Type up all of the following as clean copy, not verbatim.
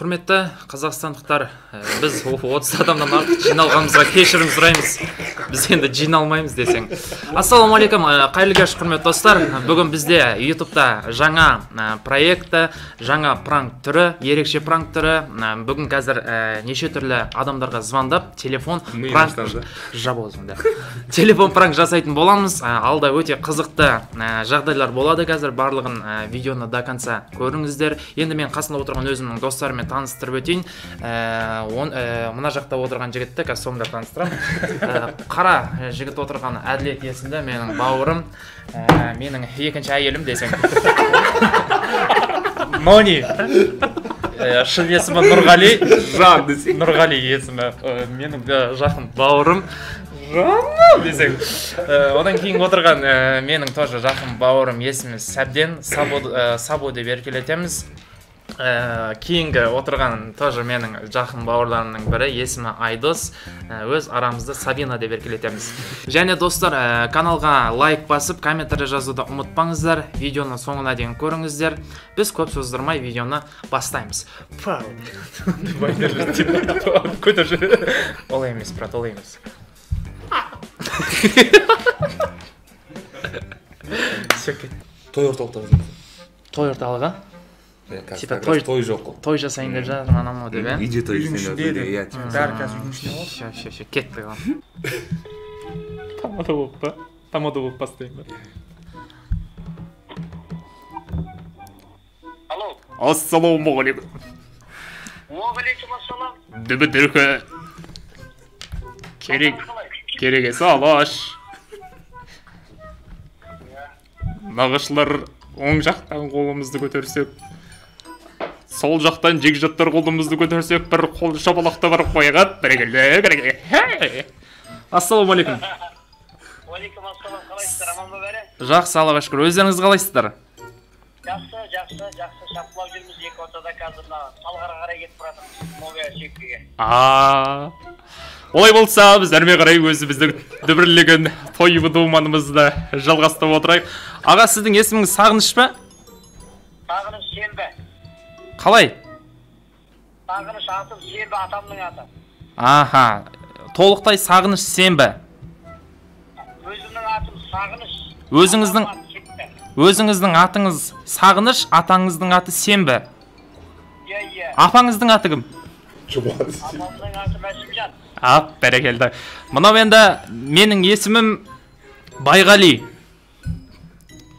Құрметті қазақстандықтар, біз 30 адамнан артық жиналғанымызға кешірім сұраймыз. Біз енді жиналмаймыз десең. Ассалаумағалейкум, қайырлы кеш, құрметті достар. Бүгін бізде YouTube'та жаңа проекті, жаңа пранк түрі, ерекше пранк түрі. Бүгін қазір неше түрлі адамдарға звондап, телефон пранк жабылсын. Телефон пранк жасайтын боламыз. Алда өте қызықты жағдайлар болады қазір. Барлығын видеоны до конца көріңіздер. Енді мен қасында отырған өзімнің достарыммен таныстырып өтейін. Мына жақта отырған жігітті қазір соңында таныстырамын. Қара жігіт отырған Әділет есімді менің бауырым, менің екінші әйелім десең. Нони. Шын есімі Нұрғали. Жан десең. Нұрғали есімі, менің жақын бауырым. Жаным десең. Одан кейін отырған менің тоже жақын бауырым, есімі Сәбден, Сабо деп еркелетеміз. Кейінгі отырған тоже менің жақын бауырларымның бірі, есімі Айдос, өз арамызда Сабина деп еркелетеміз. Және достар, каналға лайк басып, комментарий жазуды ұмытпаңыздар, видеоны соңына дейін көріңіздер. Біз көп создырмай видеоны бастаймыз. Олай емес, брат, олай емес. Той орталықта. Той орталығы? Типа той жоқ қой. Той жасайын деп жатыр анау деп, ә? Үйде той жасайын деп, иә. Бәрі қазір үйдің ішінде ғой. Ше, кеттік ал. Тамада болып па? Тамада болып бастайын ба? Алло. Ассалаумағалейкум. Уағалейкум ассалам. Дүбі-дүркі. Керек. Керегесі алаш. Нағашылар оң жақтан қолымызды көтерсек, сол жақтан жекжаттар қолымызды көтерсек, бір қол шапалақты барып қойғат. Бәрекелді. Ассалаумағалейкум. Уағалейкум ассалам. Қалайсыздар, аман ба бәрі? Жақсы, Аллаға шүкір. Өздеріңіз қалайсыздар? Жақсы, жақсы, жақсы. Шапқылап жүрміз екі ортада, қазір мына Талғарға қарай кетіп бара жатырмыз, Новая шеккеге. Олай болса, біз әрмен қарай өзіміздің дүбірлеген той думанымызды жалғастырып отырайық. Аға, сіздің есіміңіз Сағыныш па? Сағыныш Сенбі. Қалай? Сағыныш атым Сенбі, атамның аты. Аха, толықтай Сағыныш Сенбі. Өзімнің атым Сағыныш. Өзіңіздің атыңыз Сағыныш, атаңыздың аты Сенбі. Иә, иә. Апаңыздың аты кім? Апамның аты Мәсімжан. Ап, бәрекелді. Мынау енді менің есімім Байғали.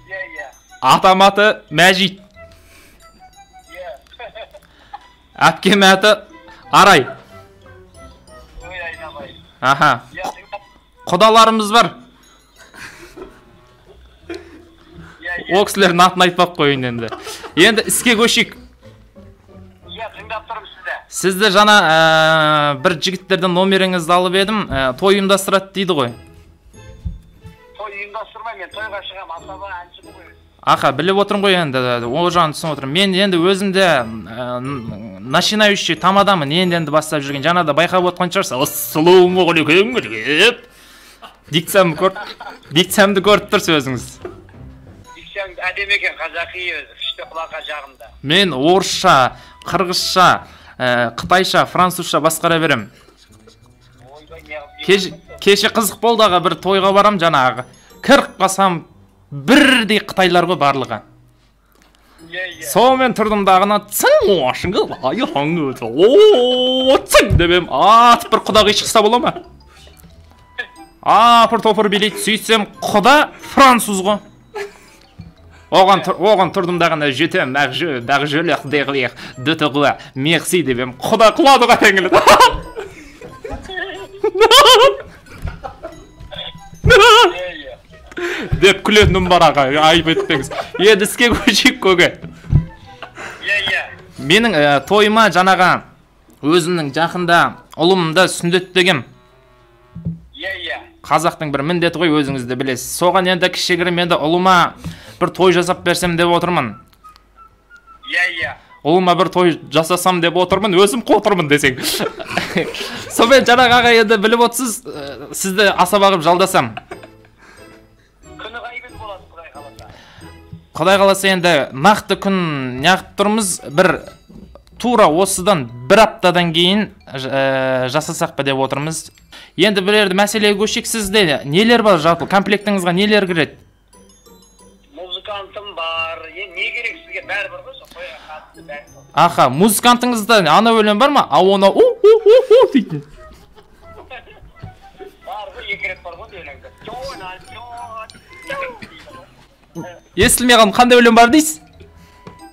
Иә, иә. Атам аты Мәжит. Иә. Әпкем аты Арай. Ой, айналайын. Аха. Құдаларымыз бар. Ол кісілердің атын айтпақ қояйын енді. Енді іске көшейік. Иә, тыңдап тұрмын сізді. Сізді жаңа бір жігіттердің номеріңізді алып едім, той ұйымдастырады дейді ғой. Той ұйымдастырмай, мен тойға шығам, асаба әншімін ғой. Аха, біліп отырмын ғой енді, ол жағын түсініп отырмын. Мен енді өзім де начинающий тамадамын, енді бастап жүрген. Жаңа да байқап отқан шығарсыз. Ассалаумағалейкум деп. Дикциямды көріп тұрсыз өзіңіз. Дикцияң әдемі екен, қазақи өзі, күшті, құлаққа жағымды. Мен орысша, қырғызша, қытайша, французша басқара берем. Кеше қызық болды аға, бір тойға барам жаңағы. Кіріп қалсам, бірдей қытайлар ғой барлығы. Сонымен тұрдым дағына, цың деп ем, атып бір құдағи шықса бола ма? Апыр топыр билейді, сөйтсем құда француз ғой. Оған тұрдым дағына, жетем, бәғжөлеқ, деғлеқ, дөтіғуа, мерси деп ем, құда құлады ғой тәңілі. Деп күлетінім бар аға, айып етпеңіз. Енді іске көшейік көке. Менің тойыма жаңаға өзімнің жақында ұлымды сүндеттегем. Қазақтың бір міндеті ғой, өзіңіз де білесіз. Соған енді кішігірім енді ұлыма бір той жасап берсем деп отырмын. Иә, иә. Ұлыма бір той жасасам деп отырмын, өзім қотырмын десең. Сонымен жаңағы аға енді біліп отырсыз, сізді асаба қылып жалдасам. Күні қай күн болады, Құдай қаласа? Құдай қаласа енді нақты күн неғып тұрмыз, бір Тура осыдан бір аптадан кейін жасасақ па деп отырмыз. Енді бірерді мәселеге көшейік. Сізде нелер бар жалпы? Комплектіңізге нелер кіреді? Музыкантым бар. Не керек сізге? Бәрі бар ғой, сол тойға қатысты бәрі бар. Аха, музыкантыңызда ана өлең бар ма? А оны у у у у дейтін. Бар ғой, екі рет бар ғой өлеңде. Естілмей қалдым, қандай өлең бар дейсіз?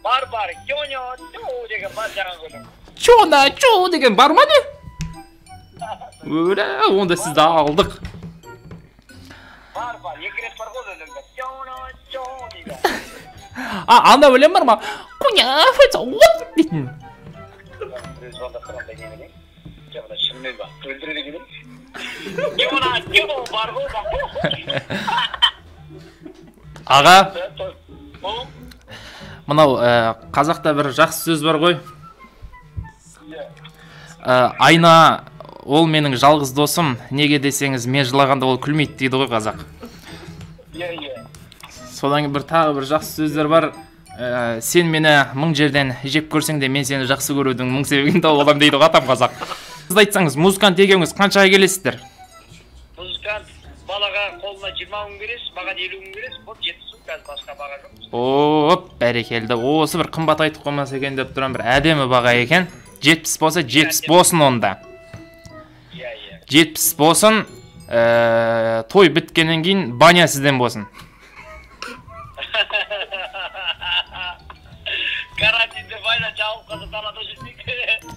Бар, бар. Чона, чо деген бар жаңа өлең. Чона, чо деген бар ма не? Өлә, онда сізді алдық. Бар, бар. Екі рет бар ғой өлеңде. Чона, чо дейді. А, анда өлең бар ма? Куня, фэца, от дейтін. Біреу звондап тұрғандай не білейін. Жоқ, мына шынымен ба? Өлтіреді екен. Чона, чо бар ғой. Аға, мынау қазақта бір жақсы сөз бар ғой. Айна ол менің жалғыз досым, неге десеңіз мен жылағанда ол күлмейді дейді ғой қазақ. Содан кейін бір тағы бір жақсы сөздер бар. Сен мені мың жерден жек көрсең де мен сені жақсы көрудің мың себебін тауып аламын дейді ғой атам қазақ. Сіз айтсаңыз, музыкант екеуіңіз қаншаға келесіздер? Музыкант балаға қолына 20 мың бересіз, маған 50 мың бересіз, болды 70 мың, қазір басқа баға жоқ. Оп, бәрекелді. Осы бір қымбат айтып қоймаса екен деп тұрам, бір әдемі баға екен. 70 болса 70 болсын онда. Иә, иә. 70 болсын, той біткеннен кейін баня сізден болсын. Карантинде баня жауып қалса далада жүрмейік.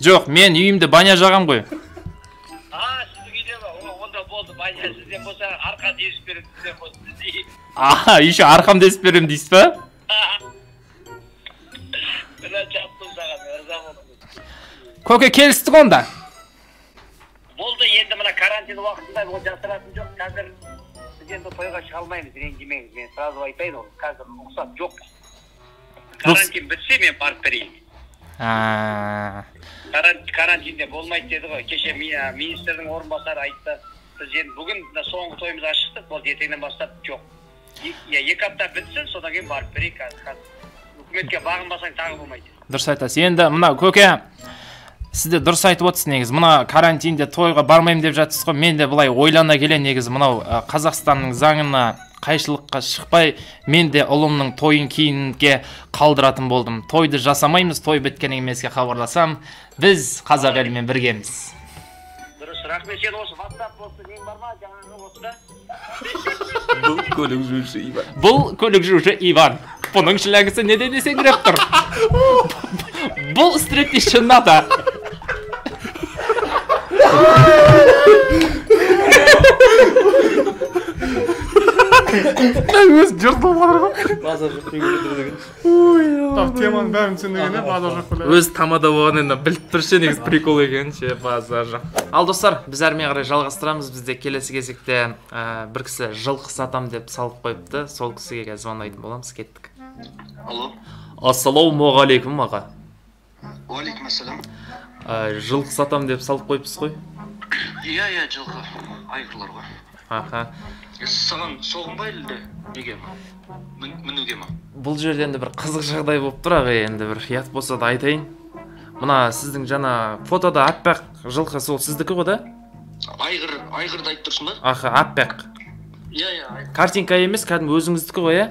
Жоқ, мен үйімде баня жағам ғой. А, сіздің үйде ме? Онда болды, баня сізден болса, арқа десіп беремін, сізден болсын. Аха, еще арқам десіп беремін дейсіз ба? Мына жаттым саған, ырза болдым. Көке, келістік онда? Болды, енді мына карантин уақытында ол жасыратын жоқ. Қазір біз енді тойға шыға алмаймыз, ренжімеңіз. Мен сразу айтайын, ол қазір рұқсат жоқ. Карантин бітсе мен барып берейін. Карантинде болмайды деді ғой. Кеше министрдің орынбасары айтты. Біз енді бүгін соңғы тойымызға шықтық, болды, ертеңнен бастап жоқ. 2 апта бітсін, содан кейін барып берейік. Қазір үкіметке бағынбасаң тағы болмайды. Дұрыс айтасыз. Енді мына көке, сіз де дұрыс айтып отырсыз негізі. Мына карантинде тойға бармаймын деп жатсыз ғой. Мен де былай ойлана келе негізі мынау Қазақстанның заңына қайшылыққа шықпай, мен де ұлымның тойын кейінге қалдыратын болдым. Тойды жасамаймыз, той біткеннен кейін мен сізге хабарласам. Біз қазақ елімен біргеміз. Дұрыс, рахмет. Сен осы WhatsApp болса, нең бар ма? Жаңағы осыда? Бұл көлік жуушы Иван. Бұл көлік жуушы Иван. Бұның шіләгісі неден есеңгіреп тұр? Бұл стриптизші Ната. Өз жыртылып жатыр ғой. Базар жоқ деген деген. Так, теманың бәрін түсіндеген, базар жоқ біледі. Өз тамада болған енді біліп тұр ше, негізі прикол екен ше, базар жоқ. Ал достар, біз әрмен қарай жалғастырамыз. Бізде келесі кезекте бір кісі жылқы сатам деп салып қойыпты. Сол кісіге қазір звондайтын боламыз. Кеттік. Алло. Ассалаумағалейкум аға. Уағалейкум ассалам. Жылқы сатам деп салып қойыпсыз ғой? Иә, иә, жылқы. Айғырлар ғой. Аха. Саған соғым ба әлде неге ма? Мінуге ма? Бұл жерде енді бір қызық жағдай болып тұр аға, енді бір ұят болса да айтайын. Мына сіздің жаңа фотода аппақ жылқы сол сіздікі ғой да? Айғыр, айғырды айтып тұрсың ба? Аха, аппақ. Иә, иә. Картинка емес, кәдімгі өзіңіздікі ғой, иә?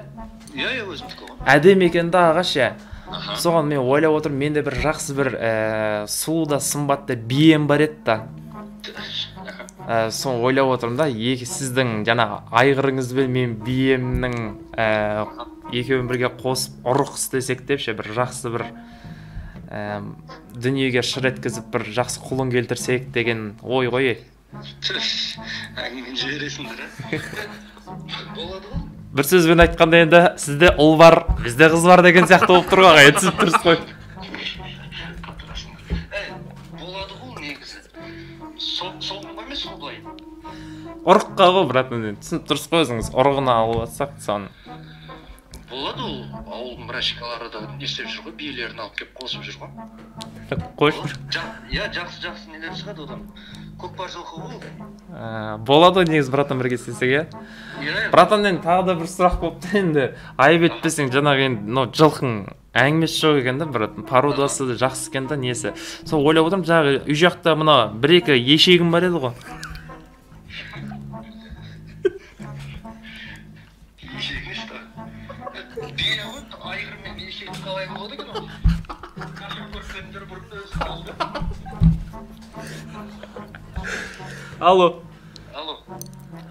Иә, иә, өзімдікі ғой. Әдемі екен да ағаш, иә. Соған мен ойлап отырмын, менде бір жақсы бір сұлу да сымбатты бием бар еді да. Соны ойлап отырмын да, екі сіздің жаңа айғырыңыз бен мен биемнің екеуін бірге қосып ұрық істесек деп ше, бір жақсы бір дүниеге шыр еткізіп бір жақсы құлын келтірсек деген ой ғой. Әңгімені жібересіңдер, ә? Болады ғой. Бір сөзбен айтқанда енді сізде ұл бар, бізде қыз бар деген сияқты болып тұр ғой, ағай, түсініп тұрсыз ғой. Болады ғой негізі. Соғымға емес қой былай. Ұрыққа ғой, брат, енді түсініп тұрсыз ғой өзіңіз, ұрығына алып жатсақ соны. Болады ол, ауылдың мрачкалары да не істеп жүр ғой, биелерін алып келіп қосып жүр ғой. Қойшы. Иә, жақсы-жақсы нелер шығады одан. Көкпар жылқы ғой. Болады ғой негізі братан бірге істесек, иә? Иә. Братан, енді тағы да бір сұрақ болыпты енді. Айып етпесең, жаңағы енді мынау жылқың Әңгімесі жоқ екен да, брат. Породасы да жақсы екен да, несі. Сол ойлап отырмын, жаңағы үй жақта мына бір-екі ешегім бар еді ғой. Ешек не что? Бие ғой, айғыр мен ешек қалай болады екен ол? Қашан көрсеңдер бұрын өзі болды. Алло. Алло.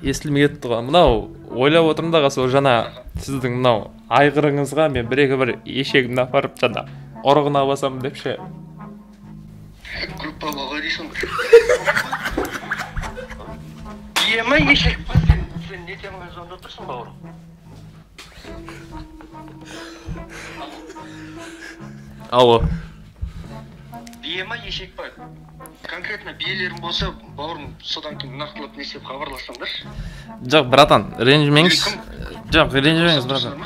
Естілмей кетті ғой. Мынау ойлап отырмын да, сол жаңа сіздің мынау айғырыңызға мен бір-екі бір ешегімді апарып жаңа ұрығына басамын деп ше. Группа ғой дейсің ғой. Бие ма, ешек па? Сен не темаға звондап тұрсың, бауырым? Алло. Бие ма, ешек па? Конкретно биелерің болса, бауырым, содан кейін нақтылап не істеп хабарлассаңдаршы. Жоқ, братан, ренжімеңіз. Жоқ, ренжімеңіз, братан.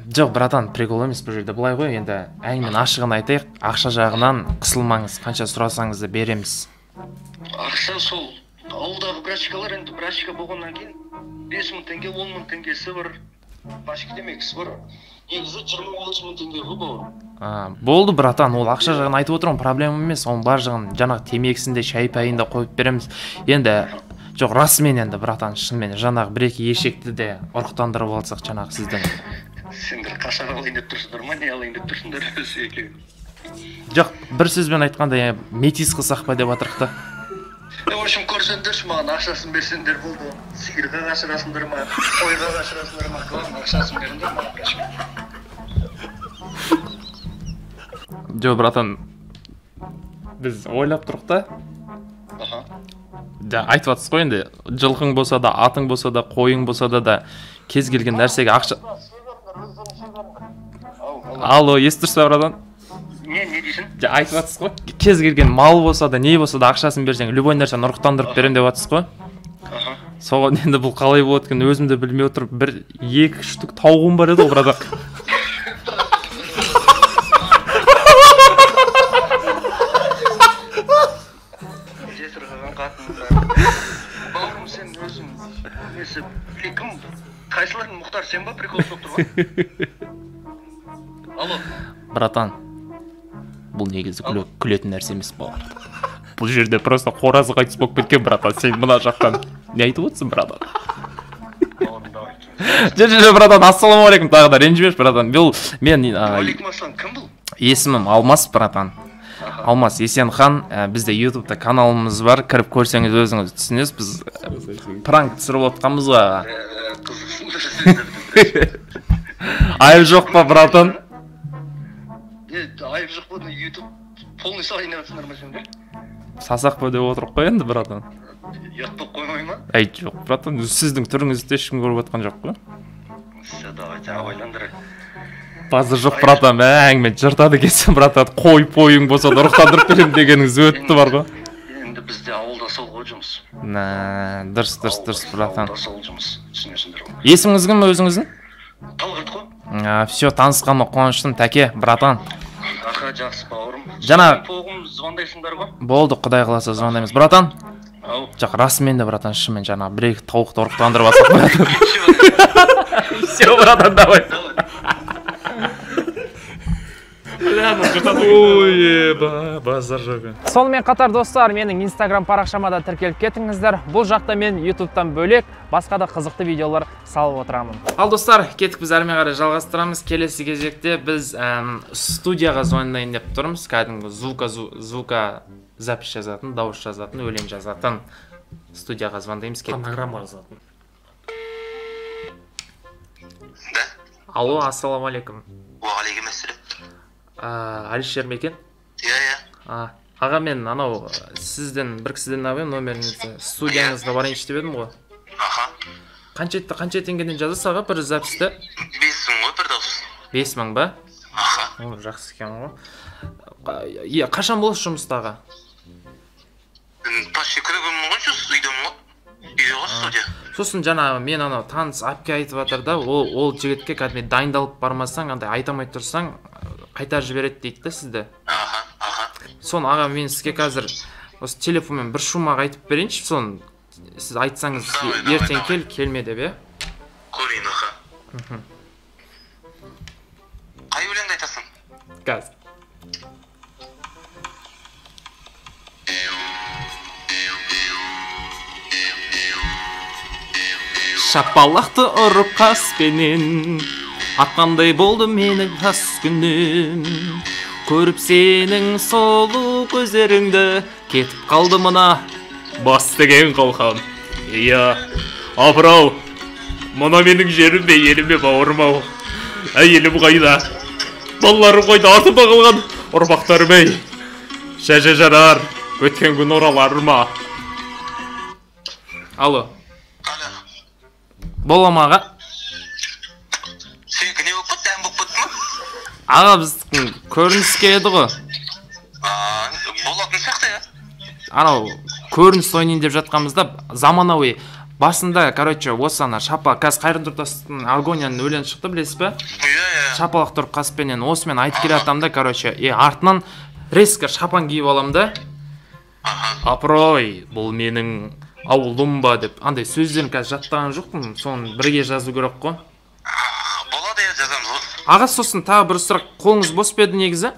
Жоқ, братан, прикол емес бұл жерде. Былай ғой, енді әңгіменің ашығын айтайық, ақша жағынан қысылмаңыз, қанша сұрасаңыз да береміз. Ақша сол ауылдағы брачкалар, енді брачка болғаннан кейін 5000 теңге, 10000 теңгесі бар, пачка темекісі бар. Негізі 20-30 мың теңге ғой, бауырым. Болды, братан, ол ақша жағын айтып отырмын, проблема емес, оның бар жағын жаңағы темекісін де, шай пәйін де қойып береміз. Енді жоқ, расымен енді, братан, шынымен жаңағы бір-екі ешекті де ұрықтандырып алсақ жаңағы сіздің. Сендер қашан алайын деп тұрсыңдар ма, не алайын деп тұрсыңдар өзі екеуің? Жоқ, бір сөзбен айтқанда, метис қылсақ па деп жатырық та. В общем, көрсеңдерші маған, ақшасын берсеңдер болды. Сиырға қашырасыңдар ма, қойға қашырасыңдар ма, главное ақшасын беріңдер маған. Жоқ, братан, біз ойлап тұрық та. Аха. Айтып жатсыз ғой енді, жылқың болса да, атың болса да, қойың болса да, кез келген нәрсеге ақша. Алло, естіп тұрсыз ба, братан? Не дейсің? Айтып жатсыз ғой, кез келген мал болса да, не болса да ақшасын берсең, любой нәрсені ұрықтандырып беремін деп жатсыз ғой. Аха. Соған енді бұл қалай болады екен, өзім де білмей отырып, бір 2 штук тауығым бар еді ғой, братан. Жесір қалған қатын бар. Бауырым, сен өзің несі, кім, қайсыларың Мұхтар, сен ба прикол ұстап тұрған? Алло. Братан, бұл негізі күлетін нәрсе емес, балалар. Бұл жерде просто қоразы қайтыс болып кеткен, братан. Сен мына жақтан не айтып отырсың, братан? Жоқ, братан, ассалаумағалейкум, тағы да ренжімеші, братан. Бұл мен Уағалейкум ассалам, кім бұл? Есімім Алмас, братан. Алмас Есенхан, бізде ютубта каналымыз бар, кіріп көрсеңіз өзіңіз түсінесіз. Біз пранк түсіріп отқанбыз ғой. Айып жоқ па, братан? Айып жоқ па, ютуб полностью айнап жатсыңдар ма сендер? Сасақ па деп отырып қой енді, братан. Ұят болып қоймай ма? Әй, жоқ, братан, сіздің түріңізді ешкім көріп отқан жоқ қой. Все, давайте, абайлаңдар. Базар жоқ, братан, әңгіме жыртады екенсің, братан. Қой пойың болса да ұрықтандырып беремін дегеніңіз өтті бар ғой. Енді бізде ауылда сол ғой жұмыс. Дұрыс, дұрыс, дұрыс, братан. Ауылда сол жұмыс, түсінесіңдер ғой. Есіміңіз кім өзіңіздің? Талғат қой. Все, танысқаныма қуаныштымын, тәке, братан. Аха, жақсы, бауырым. Жаңа тоғым звондайсыңдар ғой. Болды, құдай қаласа звондаймыз, братан. Ау. Жоқ, расымен де, братан, шынымен жаңа бір-екі тауықты ұрықтандырып алсақ, братан. Все, братан, давай. Ой, базар жоқ. Сонымен қатар, достар, менің Инстаграм парақшама да тіркеліп кетіңіздер. Бұл жақта мен ютубтан бөлек басқа да қызықты видеолар салып отырамын. Ал достар, кеттік, біз әрмен қарай жалғастырамыз. Келесі кезекте біз студияға звондайын деп тұрмыз. Кәдімгі звука запись жазатын, дауыс жазатын, өлең жазатын студияға звондаймыз. Кеттік. Фонограмма жазатын. Да. Алло, ассалаумағалейкум. Уағалейкум ассалам. Алишер ме екен? Иә, иә. Аға, мен анау сізден бір кісіден алып едім номеріңізді. Студияңызға барайыншы деп едім ғой. Аха. Қанша теңгеден жазасыз аға бір записті? 5000 ғой бір дауыс. 5000 ба? Аха. О, жақсы екен ғой. Қашан боласыз жұмыста, аға? Почти күні күнмін ғой, үйдемін ғой. Үйде ғой студия. Сосын жаңа мен анау таныс әпке айтып жатыр да, ол жігітке кәдімгі дайындалып бармасаң, андай айта алмай тұрсаң, қайтарып жібереді дейді да сізді. Аха, аха. Соны аға, мен сізге қазір осы телефонмен бір шумақ айтып берейінші, соны сіз айтсаңыз ертең кел, келме деп, иә? Көрейін, аха. Қай өлеңді айтасың? Қазір. Шапалақты ұрып қаспенен, атқандай болды менің жас күнім. Көріп сенің сұлу көздеріңді, кетіп қалды мына бас деген қалқам. Иә, апырау, мына менің жерім бе, елім бе, бауырым ау. Әйелім қайда, балаларым қайда, артымда қалған ұрпақтарым ей. Шәже жарар, өткен күн оралар ма? Алло. Бола ма, аға? Сенікі не болып кетті, ән болып кетті ма? Аға, біздің көрініс келеді ғой. Болатын сияқты, иә? Анау көрініс ойнайын деп жатқанбызда, заманауи басында, короче, осы ана шапа, қазір Қайрат Нұртастың Аргонияның өлеңі шықты, білесіз бе? Иә, иә. Шапалақ тұрып қаспенен осымен айтып келе жатамын да, короче, и артынан резко шапан киіп аламын да. Апырой, бұл менің ауылым ба деп, андай сөздерін қазір жаттаған жоқпын, соны бірге жазу керек қой. Болады, иә, жазамыз ғой. Аға, сосын тағы бір сұрақ, қолыңыз бос па еді негізі?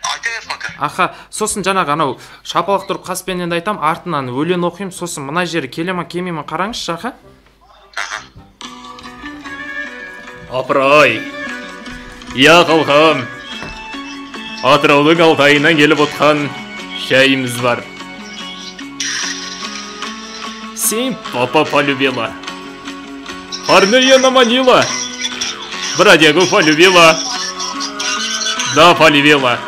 Айта бер пока. Аха, сосын жаңағы анау шапалақ тұрып қаспенен де айтам, артынан өлең оқимын, сосын мына жері келе ма, келмей ма, қараңызшы, аха. Апырай, я қалқам, Атыраудың Алтайынан келіп отқан шайымыз бар. Сен папа полюбила, парня наманила, бродягу полюбила, да полюбила.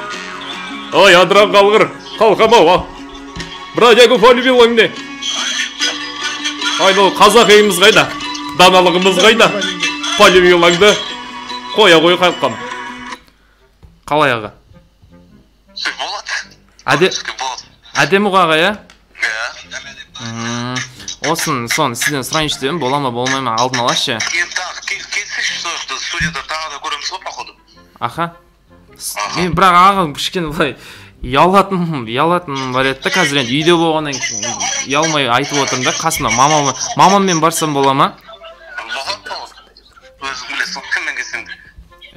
Ой, Атырау қалғыр, қалқам ау, бродягу полюбила не? Ай, мынау қазақ еліміз қайда, даналығымыз қайда? Полюбилаңды қоя қой қалқам. Қалай, аға? Болады. Әдемі ғой, аға, иә? Иә. Осын, соны сізден сұрайыншы дедім, бола ма, болмай ма, алдын алашы. Енді тағы келсейші, сол жақта студияда тағы да көреміз ғой, походу. Аха. Мен бірақ аға кішкене былай ұялатыным бар еді да, қазір енді үйде болғаннан кейін ұялмай айтып отырмын да, қасымда мамаммен барсам бола ма? Болады, болады. Өзің білесің, кіммен келсең де.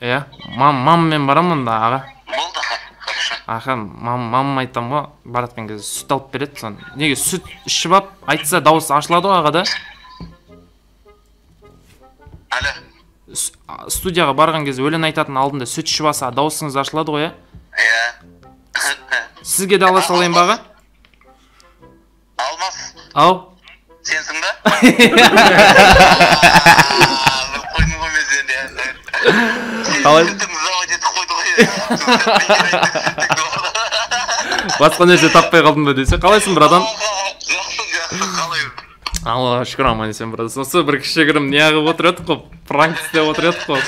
Иә, мамаммен барамын да, аға. Болды, аха, хорошо. Аха, мамам айтам ғой, баратқан кезде сүт алып береді, соны. Неге сүт ішіп алып айтса дауысы ашылады ғой, аға, да? Әлі. Студияға барған кезде өлең айтатын алдында сүт ішіп алса дауысыңыз ашылады ғой, иә? Иә. Сізге де ала салайын ба, аға? Алмас. Ау. Сенсің ба? Қойдым ғой мен сені. Қалай? Басқа нәрсе таппай қалдым ба десе, қалайсың, братан? Жақсы, жақсы, қалай? Аллаға шүкір, аман есен, братан. Осы бір кішігірім неғып отыр едік қой, пранк істеп отыр едік қой.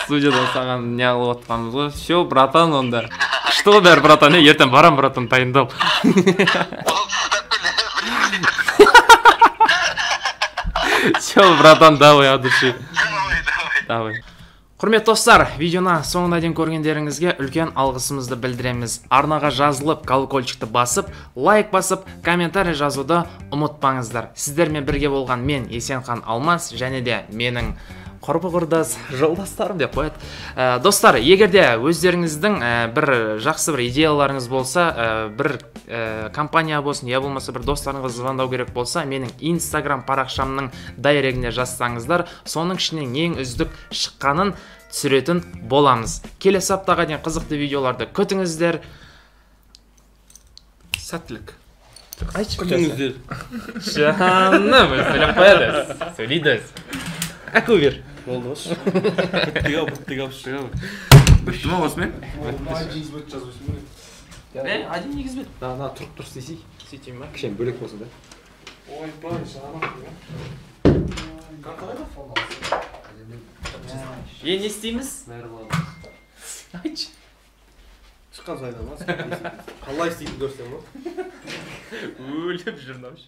Студиядан саған неғып отқанбыз ғой. Все, братан, онда. Күшті ғой бәрі, братан, ертең барам, братан, дайындал. Все, братан, давай, от души. Давай. Құрметті достар, видеоны соңына дейін көргендеріңізге үлкен алғысымызды білдіреміз. Арнаға жазылып, колокольчикті басып, лайк басып, комментарий жазуды ұмытпаңыздар. Сіздермен бірге болған мен, Есенхан Алмас, және де менің құрбы құрдас жолдастарым деп қояды. Достар, егер де өздеріңіздің бір жақсы бір идеяларыңыз болса, бір компания болсын, я болмаса бір достарыңызға звондау керек болса, менің Instagram парақшамның дайрегіне жазсаңыздар, соның ішінен ең үздік шыққанын түсіретін боламыз. Келесі аптаға дейін қызықты видеоларды күтіңіздер. Сәттілік. Айтшы, күтіңіздер. Жаным, сөйлеп қояды. Сөйлейді. Әку бер. Болды осы. Біттік ау, біттік ау, біттік ау. Бітті ма осымен? Не, один негіз бет. На, тұрып тұрып істесей. Сөйтейін ба? Кішкене бөлек болсын да. Ойбай, жаным. Е, не істейміз? Айтшы. Шыққан сайдан ма? Қалай істейтінін көрсем ғой. Өліп жүрмін.